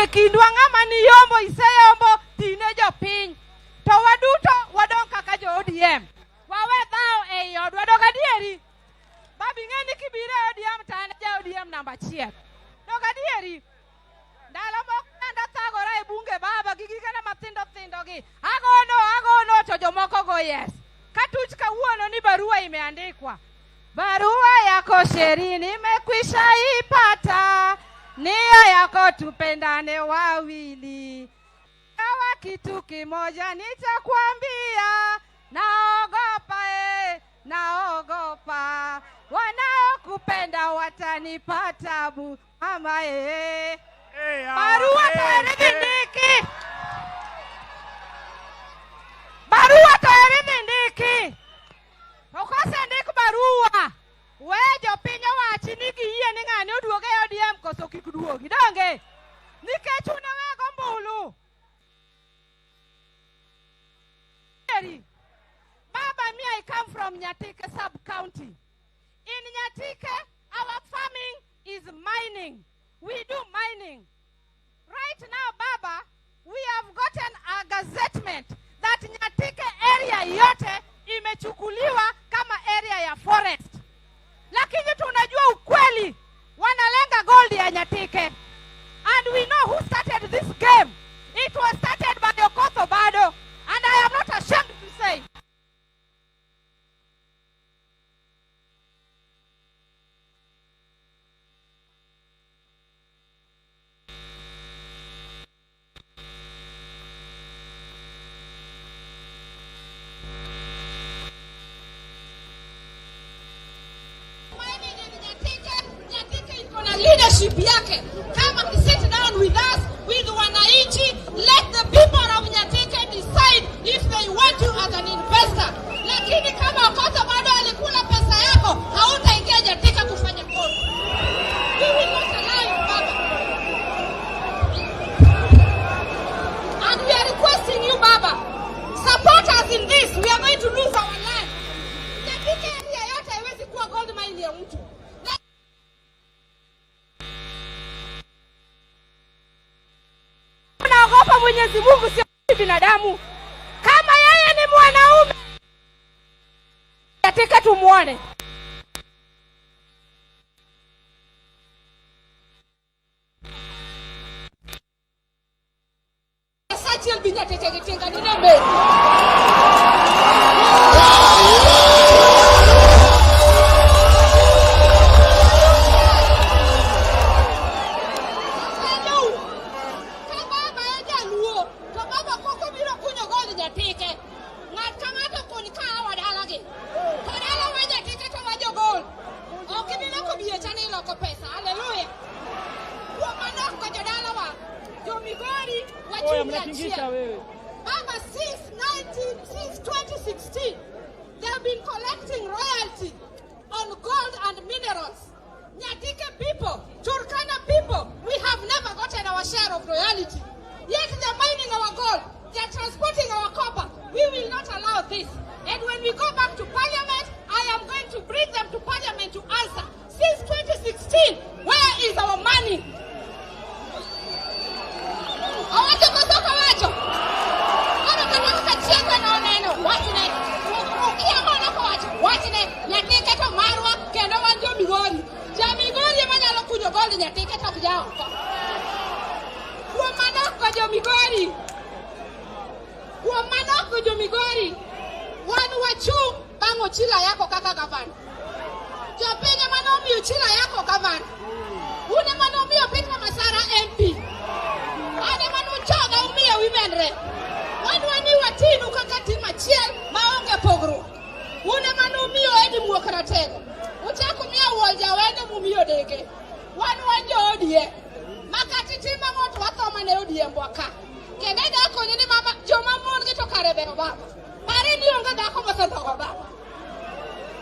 e kindwa ng'ama niyombo iseyombo tine jopiny. To waduto wadong' kaka jo ODM. Wawe dhawo ei odwa dog adieri. Babi ing'e ni kibiro e ODM to an ja ODM namba achiel. Dog adieri. Ndalo moko nenda thagora e bunge baba gi gigena mathindo thindo gi. Agono agono to jomoko go yes. Katuch kawuono ni barua imeandikwa. Barua yako Sheri nimekwisha ipata, nia yako tupendane wawili. Kawa kitu kimoja nitakwambia, naogopa naogopa wanaokupenda watanipa tabu mama eh. Eh, hawa, Barua eh, to eri dhi eh. ndiki. Barua to eri dhi ndiki. To kosendik barua, we jopiny owachi ni giyie ni ng'ani oduog e ODM koso kik duogi. Donge? Nikech un ewego ombulu. Eri. Baba, me I come from Nyatike sub-county. In Nyatike, our farming is mining. We do mining. Right now, Baba, we have gotten a gazettement that Nyatike area yote imechukuliwa kama area ya forest. Lakini tunajua ukweli, wanalenga gold ya Nyatike. And we know who started this game. It was started by Okoth Obado. And I am not ashamed to say. Mining in Nyatike, Nyatike iko na leadership yake. Come and sit down with us, with wananchi. Let the people of Nyatike decide if they want you as an investor. Lakini kama Okoth bado alikula pesa yako, hautaingia Nyatike kufanya gold. We will not allow you, Baba. And we are requesting you, Baba, support us in this. We are going to lose our land. Nyatike area yote haiwezi kuwa gold mine ya mtu. Naogopa Mwenyezi Mungu, sio binadamu. Kama yeye ni mwanaume, katika tumuone. Achiel bi nyateche gi tinga ni ne meru. Penjou, ka baba e jaluo, to baba pok obiro kunyo gold Nyatike. Ng'at ka ng'ato kuny kahawa dalagi. To dalawa Nyatike to wa jogol. Ok ibi loko biecha ni iloko pesa. Haleluya. Kuom manok ko jodalawa, jo-Migori Oya, wachung' mnatingisha achiel. wewe. Baba, since 2016, they have been collecting royalty on gold and minerals. Nyatike people, Turkana people, we have never gotten our share of royalty. Yet they're mining our gold, they're transporting our copper. We will not allow this. And when we go back to parliament, I am going to bring them to parliament to answer. Since 2016, where is our money? Owacho koso ok owacho? Koro kata kaka chiega noneno, wachne. Ukia mano kowacho, wachne. Nyatike to marwa kendo wan jo Migori. Ja Migori ema nyalo kunyo gold Nyatike to ok ja oko. Kuom mano ko jo Migori. Kuom mano ko jo Migori. Wan wachung' bang' Ochilo Ayacko kaka gavana. Jopiny ema nomiyo Ochilo Ayacko gavana. Un ema nomiyo Peter Masara MP. An ema nuchoga umiyo women rep. Wadwa ni watinu kaka tim achiel maonge pogruok. Un ema numiyo Eddie Muok Ratego. Uchako miyo Wuol Jawendo mumiyo dege.